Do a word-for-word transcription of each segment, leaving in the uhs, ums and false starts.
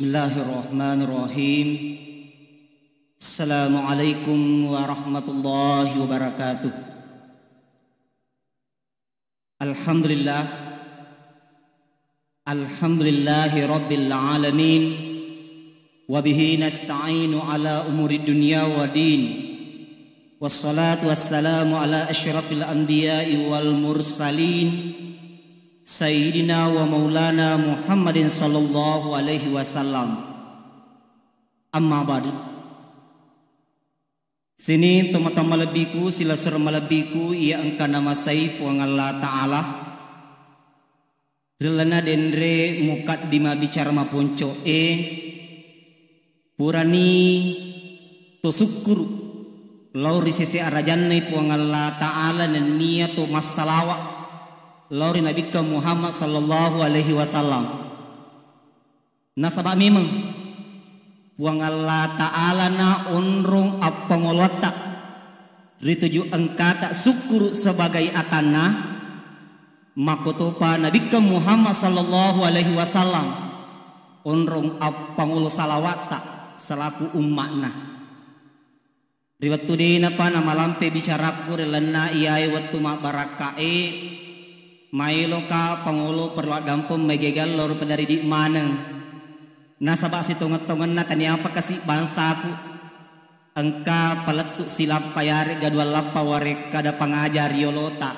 Bismillahirrahmanirrahim. Assalamualaikum warahmatullahi wabarakatuh. Alhamdulillah. Alhamdulillahi rabbil alamin. Wa bihi nasta'inu ala umuri dunya wa din. Wassalatu wassalamu ala asyrafil anbiya'i wal mursalin, sayyidina wa maulana Muhammadin sallallahu alaihi wasallam. Amma ba'du. Sining tomatoa malebbiku, silessureng malebbiku iya engka namasei Puang Allah Ta'ala. Ri lalenna denre mukaddimah bicara maponco'e, purani to sukkuru lao ri sese arajanna Puang Allah Ta'ala nennia to massalawa lao ri Nabikka Muhammad sallallahu alaihi wasallam. Nasaba memeng Puang Allah Ta'ala na onrong appangoloatta ri tuju engkata sukkuru sebagai atanna, makkotopa Nabikka Muhammad sallallahu alaihi wasallam onrong appangolo salawatta selaku umma'na. Ri wettu denapa namalampe bicarakku ri lalenna iyae wettu mabbarakka'e, maeloka pangolo perlu addampeng maegegalla rupa dari di maneng. Nasaba sitongeng-tongenna taniapa kasi bangsaku engka palettu silappa yarega dua lappa warekkada pangaja riolota.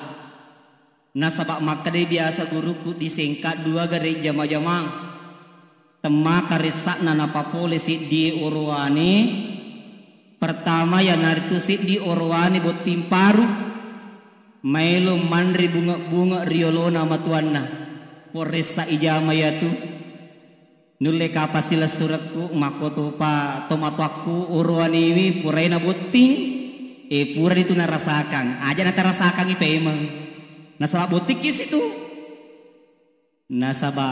Nasaba makkedai biasa guruku, disengka dua gare jama-jamang. Temmaka ressa'na napapole seddie orowane. Pertama iyanaritu seddi orowane botting paru. Maelo manre bunge-bunge riolona matuanna. Poressa ijama iyatu. Nulle kapang silessurekku, makkotopa tomatoakku orowanewi puraina botting, e puranitu narasakang. Aja natarasakangi paimeng. Nasaba bottikki situ. Nasaba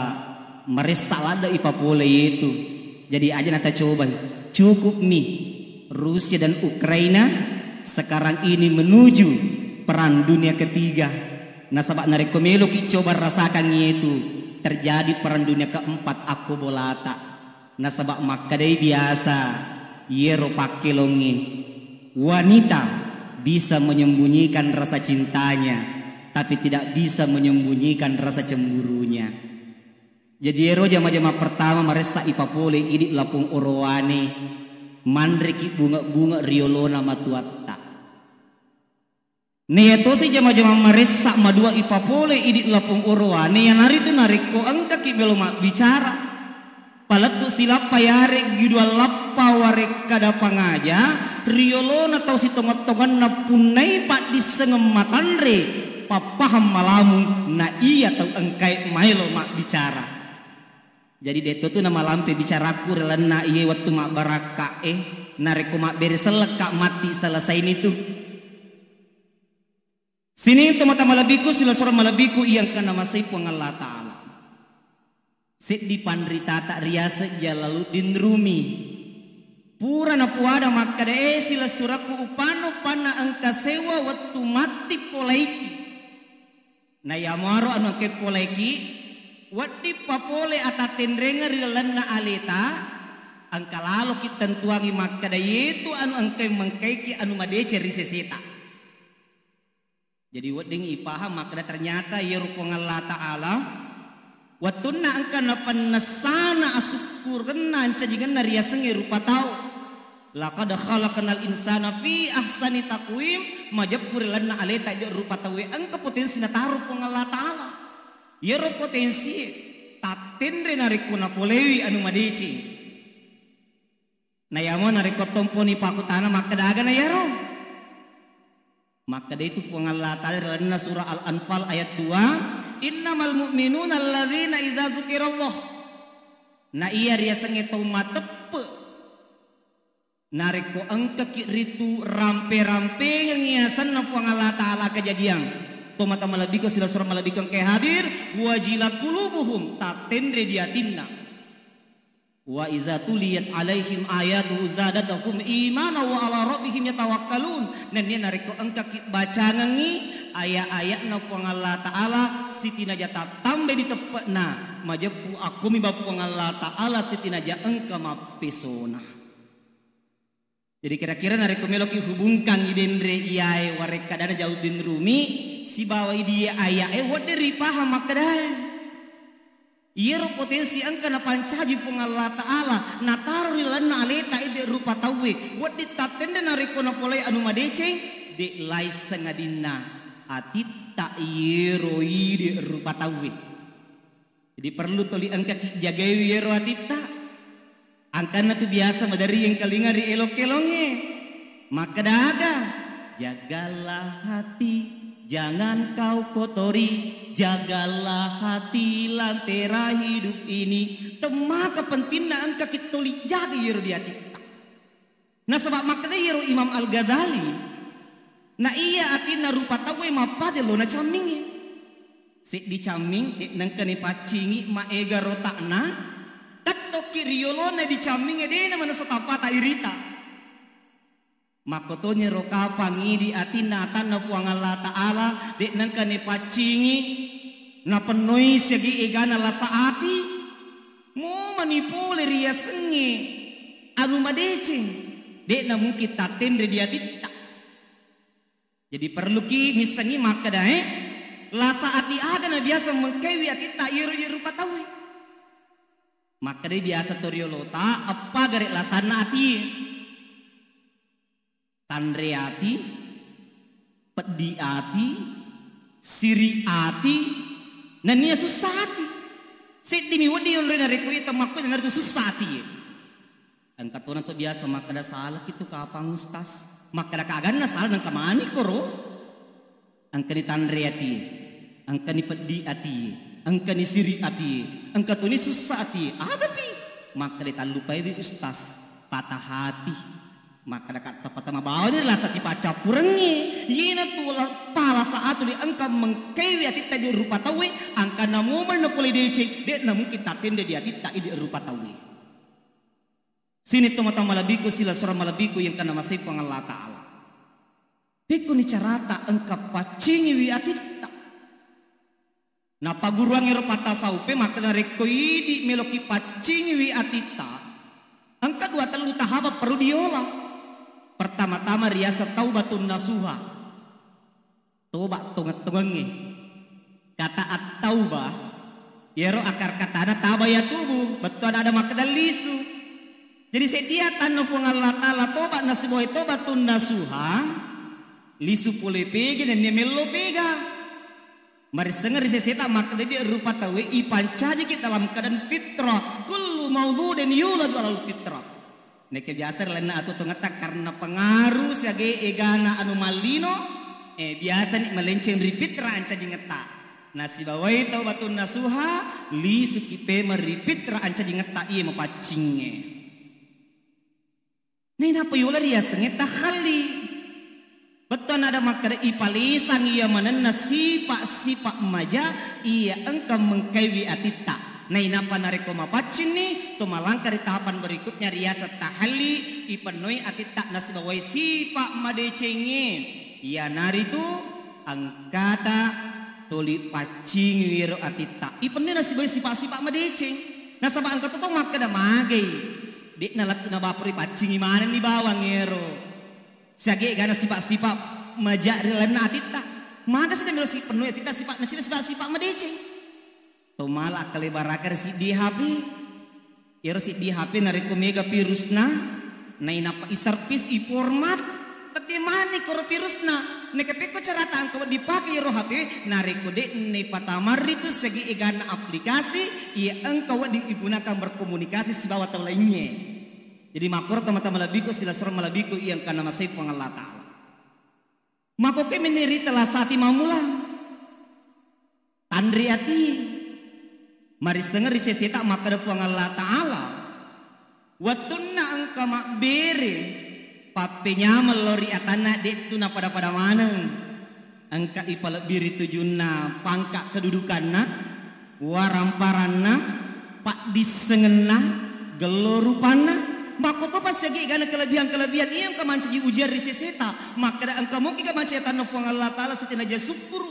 maressa ladde ipapole yetu. Jadi aja natacobai. Cukupmi Rusia dan Ukraina sekarang ini menuju perang dunia ketiga. Nasaba narekko meloki coba rasakan yetu, terjadi perang dunia keempat akko bolata. Nasaba makkedai biasa, yero pakkelongnge, wanita bisa menyembunyikan rasa cintanya, tapi tidak bisa menyembunyikan rasa cemburunya. Jadi ero jama-jama pertama maressa ipapole idi lapong orowane, manreki bunge-bunge riolona matuatta. Naiya tosi jama-jama maressa madua ipapole idi lapong orowane, iyanaritu narekko engkaki melo mabbicara, palettu silappa yareggi dua lappa warekkada pangaja, riolona tau sitongeng-tongenna punnai paddissengeng matanre, pappahang malamung na iya tau engkae maelo mabbicara. Jadi, de'to tu namalampe bicarakku ri lalenna iye wettu mabbarakkae, narekko mabbere sellekka matti selesaini tu. Sining tomatoa malebbiku, silessureng malebbiku iya engka namasei Puang Allah Ta'ala. Seddi panritata riaseng Jalaluddin Rumi. Pura napuada makkeda, "E, silessurekku, upanna-upanna engka sewwa wettu matti polaiki." Na iyamuaro anu engkae polaiki, wedding papole atattenrengeng ri lalenna aleta, engka laloki tentuangi makkeda, iyetu anu engkae mengkaiki anu madeceng ri seseta. Jadi, wedding ipahang makkeda, ternyata iyaro Puang Allah Ta'ala, wettunna engka napennessana asukkurenna, ancajingenna riasengnge rupa tau. "Laqad khalaqnal insana fi ahsani taqwim," majeppu ri lalenna aleta idi rupa tauwe engka potensi nataro Puang Allah Ta'ala. Iyaro potensie tattenre narekko napolewi anu madeceng. Na iyamo narekko tomponi pakkutana makkeda aga na iyaro? Makkedai tu Puang Allah Ta'ala ri lalenna surah Al-Anfal ayat dua, "Innamal mu'minuna alladzina idza dzukirallah." Na iya riasengnge tau mateppe, narekko engkaki ritu rampe-rampengengngi asenna Puang Allah Ta'ala. Kejadian, tomatoa malebbiko, silessureng malebbiko engkae hadir, "wajilat qulubuhum," tattenre di atinna. "Wa iza tuliyat alaihim ayatuhu zadatuhum imana wa ala rabbihim yatawakkalun." Nennia narekko engkaki bacangengngi aya-aya'na Puang Allah Ta'ala, sitinaja tattamba diteppe'na, majeppu akkomi ba Puang Allah Ta'ala sitinaja engka mappesona. Jadi kira-kira narekko meloki hubungkangngi denre iyae warekkadana Jalaluddin Rumi sibawa idi aya'e, wedding ripahang makkedae. Iyaro potensi engka napancaji Puang Allah Ta'ala, nataro ri lalenna aleta ide rupa tauwe, wedding tattenre narekko napolei anu madeceng, de' laisseng adinna atitta iyero ide rupa tauwe. Jadi perlu toli engkaki jagaiwi iyero atitta. Angkanna tu biasa maderri engkalinga ri elong-elongnge. Makkeda aga? Jagalah hati, jangan kau kotori, jagalah hati lentera hidup ini. Temmaka pentingna engkaki toli jaga iyero di atitta. Nasaba makkeda iyaro Imam Al-Ghazali, na iya atinna rupa tauwe mappada lo na cammingnge. Seddi camming, de' nengka nipaccingi maega rotakna, tettokki riyolona di cammingnge, de' na manessa tappata irita. Makkotonye ro kapang idi atinna atanna Puang Allah Ta'ala, de' nengka nipaccingi, napennoi siagi egana lasa ati, momani pole riasengnge anu madeceng, de'na mungkin tattenre di atitta. Jadi perluki missengngi makkedae, lasa ati aga na biasa mengkaiwi atitta iyero di rupa tauwe. Makkedai biasa to riolota, eppa gare lasanna atie. Tanre ati, peddi ati, siri ati, nennia sussa ati. Seddimi wedding yonroi narekko iya temmakko iyanaritu sussa atie. Engka tona to biasa makkeda, salaki tu kapang Ustaz. Makkeda kaganna sala nengka mani koro. Engkani tanre atie, engkani peddi atie, engkani siri atie, engka toni sussa atie. Agapi? Makkeda tallupaiwi Ustaz, patah hati. Makkeda katta patama bawani lasa tipaccappurengngi. Iyena tu la-, pala saat tuli engka mengkaiwi atitta di rupa tauwe, angkanna momeng na pole deceng, de'na mungkin tattenre di atitta idi rupa tauwe. Sini tomatoa malebbiku, silessureng malebbiku yang kana masei Puang Allah Ta'ala. Pekkoni carata engka paccingiwi atitta. Napagguruang ero pattasaupe makkeda narekko idi meloki paccingiwi atitta, engka dua tellu tahap perlu diola. Pertama-tama riaseng taubatun nasuha. Toba tongeng-tongengnge. Kata at-taubah, iyaro akar katana taba yatubu, bettuanna ada makkeda lisu. Jadi sedia tanno Puang Allah Ta'ala toba nasibawai tobatun nasuha, lisu pole pega nennia mello pega. Marissengeng ri seseta makkeda di rupa tauwe ipancajiki dalam keadaan fitrah. Kullu mauludin yuladu alal fitrah. Nekke biasa ri lalenna atuo tongetta karena pengaruh siaga egana anu mallino, eh, biasani malenceng ri fitrah ancajingetta. Nasibawai taubatun nasuha, lisuki pemeng ri fitrah ancajingetta iye mapaccingnge. Nainappa yola riasengnge takhalli. Bettuanna ada makkeda, ipalesang iya manenna sipa-sipa maja iya engka mengkaiwi atitta. Nainappa narekko mapaccinni, to malangka ri tahapan berikutnya riaseng tahalli, ipennoi atitta nasibawai sipa madecengnge. Iyanaritu engkata toli paccingiwi ero atitta. Ipennoi nasibawai sipa-sipa madeceng. Nasaba engka to tau makkeda magai. De'na lettu nabapuri paccingi manenni bawang ero. Siaga egana sipa-sipa maja ri lalenna atitta. Maga sita melo sipennoi atitta sipa, nasiba sipa-sipa madeceng. To mala akkalebaraka ri siddi H P. Iyaro siddi H P narekko mega virusna, nainappa iservis, iformat, tedde manenni koro virusna. Neka pekko carata engka wedding pake iyaro H P, narekko de'na ipatama ritu siaga egana aplikasi iya engka wedding igunakan berkomunikasi sibawa tau laingnge. Jadi makkoro tomatoa malebbiku, silessureng malebbiku iya engkana masei Puang Allah Ta'ala. Makkokkoe menni rita lasati mammula. Tanre ati. Marissengeng ri seseta makkeda Puang Allah Ta'ala. Wettunna engka mabbere, pappenyameng lao ri atanna de'tu napada-pada maneng. Engka ipalebbi ri tujunna pangka kedudukanna, waramparanna, paddissengenna, gello rupanna, makkotopa siaga egana kelebihan-kelebihan iya engka mancaji ujian ri seseta, makkeda engka moki ga mancaji atanna Puang Allah Ta'ala sitinaja sukkuru.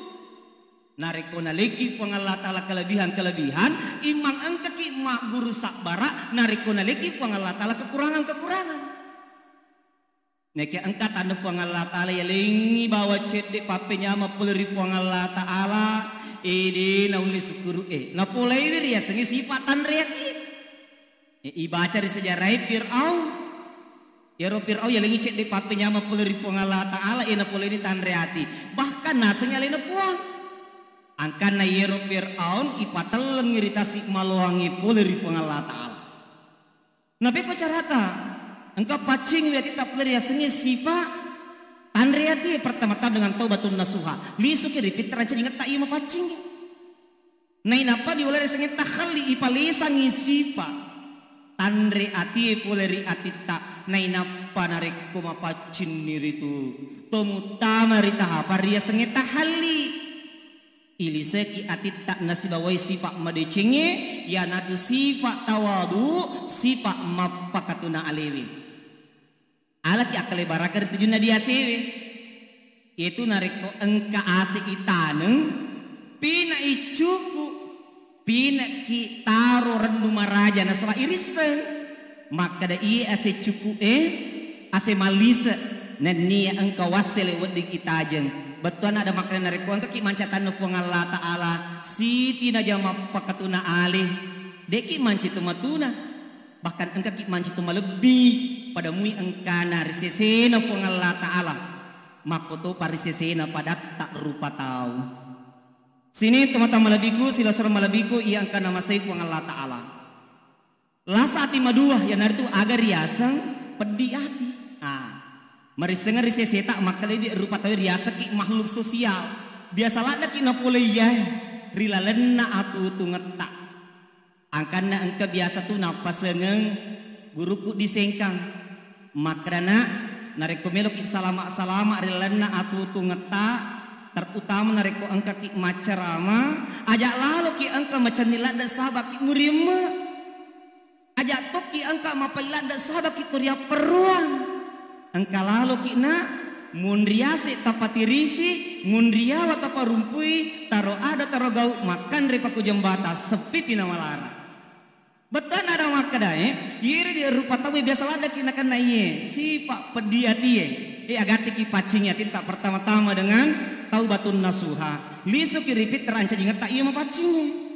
Narekko naleki Puang Allah Ta'ala kelebihan-kelebihan, immang engkaki magguru sabbara, narekko naleki Puang Allah Ta'ala kekurangan-kekurangan. Neke engka tanre Puang Allah Ta'ala yalengngi bawang cedde pappenyameng pole ri Puang Allah Ta'ala, ede naulle sukkuru'e. Napolaiwi riasengnge sifa tanreaki. E, ibaca ri sejarahe Fir'aun. Iyaro Fir'aun yalengngi cedde pappenyameng pole ri Puang Allah Ta'ala, e, napoleini tanre ati. Bahkan nasengngi alena Puang. Angkanna iyaro Fir'aun ipatellengngi ri tasi maloangnge pole ri Puang Allah Ta'ala. Napekko carata, engka paccingiwi atitta pole riasengnge sifa tanre atie, pertama-tama dengan taubatun nasuha. Lisuki ri Fitra, rancangi ingetta iya mapaccingi. Nainappa diulle riasengnge tahalli, ipalesangngi sifa tanre atie pole ri atitta. Nainappa narekko mapaccinni ritu, to muttama ri tahapang riasengnge tahalli. Iliseki atitta nasibawai sifa madecengnge, iyanatu sifa tawadu, sifa mappakatuna alewe. Alaki akkalebaraka ri tujunna diasewe. Iyetu narekko engka ase itaneng, pina iccuku, pinaki taro rennu maraja nasaba irisseng. Makkeda iye ase cuku'e, ase mallise, nennia engka wassele wedding itajeng. Bettuanna ada makkeda narekko engkaki manca taneng Puang Allah Ta'ala, siti naja mappakatuna ale, de'ki manci tu matuna. Bahkan engkaki manci tu malebbi, pada mui engkana ri sesena Puang Allah Ta'ala, makkotopa ri sesena padatta rupa tau. Sini tomatoa malebbiku, silessureng malebbiku, iya engkana masei Puang Allah Ta'ala. Lasa ati madua, iyanaritu aga riaseng peddi ati. Ah, marissengeng ri seseta makkedai di rupa tau riasengki makhluk sosial. Biasa laddeki napolei iyae ri lalenna atuwutungetta. Angkanna engka biasa tu nappasengeng guruku di Sengkang. Makkedana, narekko meloki salama-salama ri lalenna atuwutungetta, terutama narekko engkaki maccarama, aja laloki engka macenning ladde sabaki murimme. Aja tokki engka mapai ladde sabaki to riapperruang. Engka laloki na, munriase tapatirisi, munriawa taparumpui, taro ada taro gau, makkanre pakujembata, seppipi namalara. Bettuanna ada makkedae, iyero di rupa tau biasa laddeki nakenna iye, sipa peddi atie. E, agattiki paccingi atitta pertama-tama dengan taubatun nasuha. Lisuki ri Fitra, rancangi ingetta iya mapaccingi.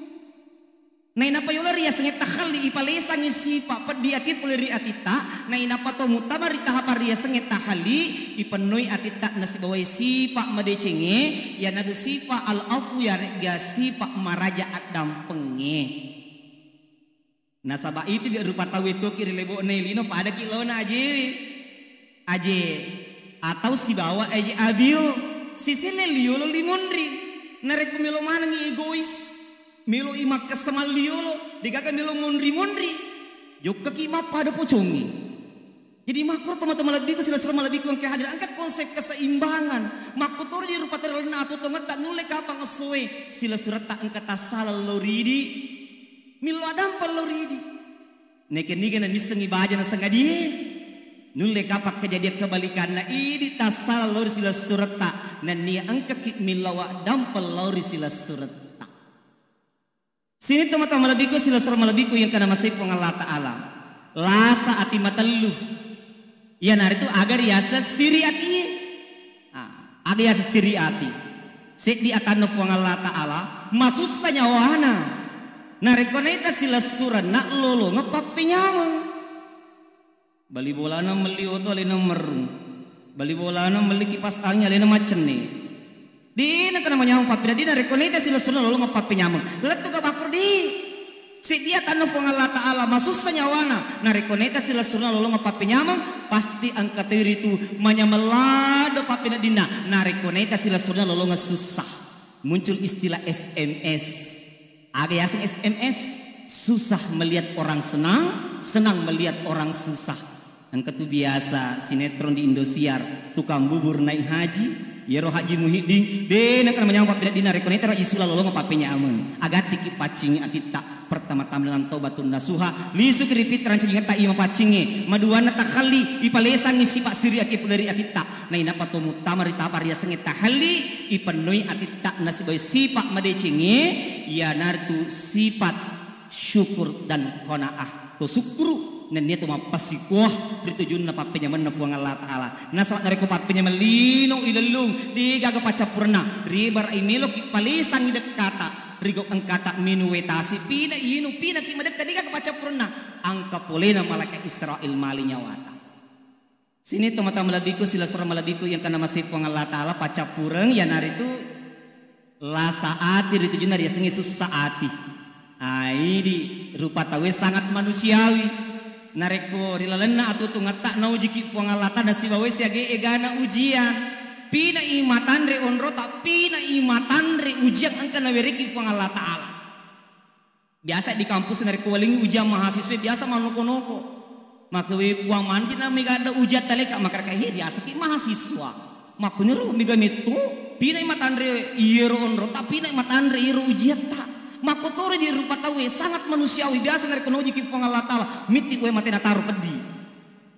Nainappa yolo riasengnge tahalli, ipalesangngi sipa peddi ati pole ri atitta, nainappa to muttama ri tahapang riasengnge tahalli, ipennoi atitta nasibawai sipa madecengnge, iyanatu sipa al-afwu, yaregga sipa maraja addampengnge. Nasaba itu di rupa tauwe toki ri lebo'na lino padaki laona ajewe. Aje, atau sibawa aje abio, siselle liolo limonri. Narekko melo manengngi egois, melo i makkessamang liolo, degaga melo monri-monri. Jokkaki mappada pocongngi. Jadi makkuro tomatoa malebbiku, silessureng malebbiku engka hadir, engka konsep keseimbangan. Makkutoro di rupa tau ri lalenna atuwutungetta, nulle kapang essoe, silessuretta engka tassala lao ridi, millau addampeng lao ridi. Neke-nike na missengngi baja nasengngadie, nulle kapang kejadian kebalikanna, idi tassala lao ri silessuretta, nennia engkaki millau addampeng lao ri silessuretta. Sini tomatoa malebbiku, silessureng malebbiku iya engkana masei Puang Allah Ta'ala. Lasa ati matellu. Iyanaritu aga riaseng siri atie. Ah, aga riaseng siri ati. Seddi atanna Puang Allah Ta'ala, masussa nyawana. Narekko naita silessurenna lolongeng pappenyameng. Bali bolana melli oto alena merrung. Bali bolana melli kipas angin alena maccenne. Dena kena manyameng pappenyameng, dena rekko naita silessurna lolongeng pappenyameng. Lettu ka bakur di. Seddi atanna Puang Allah Ta'ala masussa nyawana. Narekko naita silessurna lolongeng pappenyameng, pasti engka toi ritu manyameng ladde pappeneddinna. Narekko naita silessurna lolongeng sussa. Muncul istilah S M S. Aga yaseng S M S? Susah melihat orang senang, senang melihat orang susah. Engka tu biasa sinetron di Indosiar, tukang bubur naik haji, iyaro Haji Muhyiddin, de nengka namanyameng pappeneddinna, rekko naita ro isula lolongeng pappenyameng. Agattiki paccingi atitta. Pertama-tama dengan taubatun nasuha, lisuki ri pitra ancajingetta iya mapaccingnge. Maduanna takhalli, ipalesangngi sipa siri ake pole ri atitta. Nainappa to muttama ri tapa riasengnge tahalli, ipennoi atitta nasibawai sipa madecengnge, iyanaritu sipat syukur dan qanaah. To sukkuru, nennia to mappasikuah ri tujunna pappenyamenna Puang Allah Ta'ala. Nasaba narekko pappenyameng lino ilellung, degaga paccappurenna. Ribara imeloki palesangngi dekkata. Rigau engkata minu wae tasi, pina inu, pinaki madekka, degaga paccappurenna. Engka polena malaika Israel mali nyawata. Sini tomata malebbiku, silasureng malebbiku yang kana masih Puang Allah Ta'ala, paccappureng iyanaritu lasa ati ri tujunna riasengnge sussa ati. Aidi rupa tauwe sangat manusiawi. Narekko ri lalenna atuo-tuongetta naujiki Puang Allah Ta'ala, nasibawai siaga egana ujian. Pina i matanre onrota, pina i matanre ujian engka nawereki Puang Allah Ta'ala. Biasa di kampus narekko walengngi ujian mahasiswa biasa mannoko-noko. Maka we Puang, manti na mega ada ujian taleka, makkadaka, "He, riasaki mahasiswa." Makkuniro mega metto, pinai matanre iyero onro, tapi pinai matanre iyero ujiatta. Makkotoro di rupa tauwe sangat manusiawi, biasa narekko naujiki Puang Allah Ta'ala, mitti we mate nataro peddi.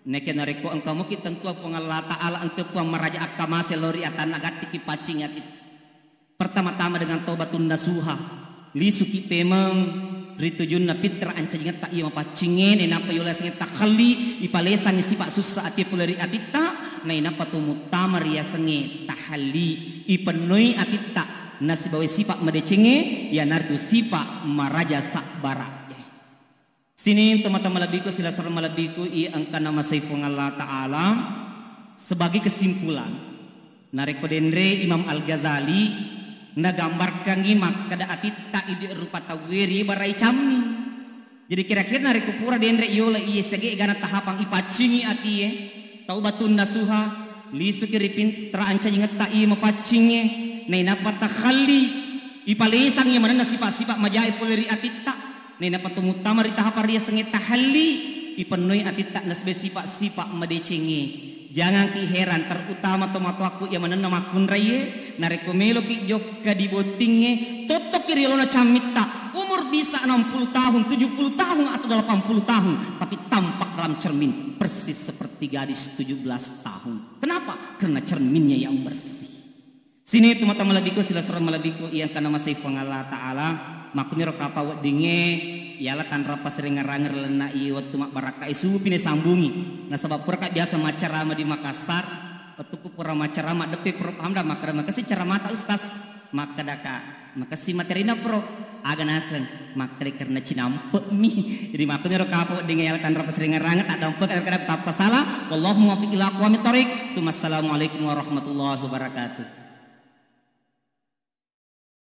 Neke narekko engka muki tentua Puang Allah Ta'ala, engka Puang maraja akkamase lao ri atanna, gattiki paccing ati. Pertama-tama dengan taubatun nasuha, lisuki pemeng ri tujunna pitra ancajingetta iya mapaccingnge, nainappa yola yasengnge takhalli, ipalesangngi sipa sussa ati pole ri atitta, nainappa to muttama riasengnge tahalli, ipennoi atitta nasibawai sipa madecengnge, iyanaritu sipa maraja sabbara. Sining tomatoa malebbiku, silasureng malebbiku, i engkana masei Puang Allah Ta'ala. Sebagai kesimpulan, narekko denre Imam Al-Ghazali nagambarkangngi makkeda atitta idi rupa tauwe ri barai cammi. Jadi kira-kira narekko pura denre iyola iye sege egana tahapang ipaccingi atie, taubatun nasuha, lisuki ri pintra ancajingetta iye mapaccingnge, nainappa takhalli, ipalesang iya manenna sipa-sipa majae pole ri atitta. Nainappa to muttama ri tahapang riasengnge tahalli, ipennoi atitta nasaba sipa-sipa madecengnge. Jangangki heran, terutama tomatoakku iya manenna makkunraie, narekko meloki jokka di bottingnge, tottoki ri olona cammitta, umur bisa enam puluh tahun, tujuh puluh tahun, atau delapan puluh tahun, tapi tampak dalam cermin persis seperti gadis tujuh belas tahun. Kenapa? Karena cerminnya yang bersih. Sini tomatoa malebbiku, silasureng malebbiku, iya engkana masei Puang Allah Ta'ala, makkuniro kapa weddingnge, iala tanra pasrengerangeng ri lalenna iye wettu mabbarakka e, supi ne sambungi. Nasaba puraka biasa maccarama di Makassar, wettukku pura maccarama, deppe Prof Hamdan makkeda, "Makessing caramata, Ustaz." Makkedaka, "Makessing materina, Prof." "Aga naseng?" Makkeda, "Karena cinampe'mi." Jadi makkuniro kapa weddingnge, iala tanra pasrengerangeng, taddampengka, kada tappa sala. Wallahul muwaffiq ila aqwamit thariq. Summa assalamualaikum warahmatullahi wabarakatuh.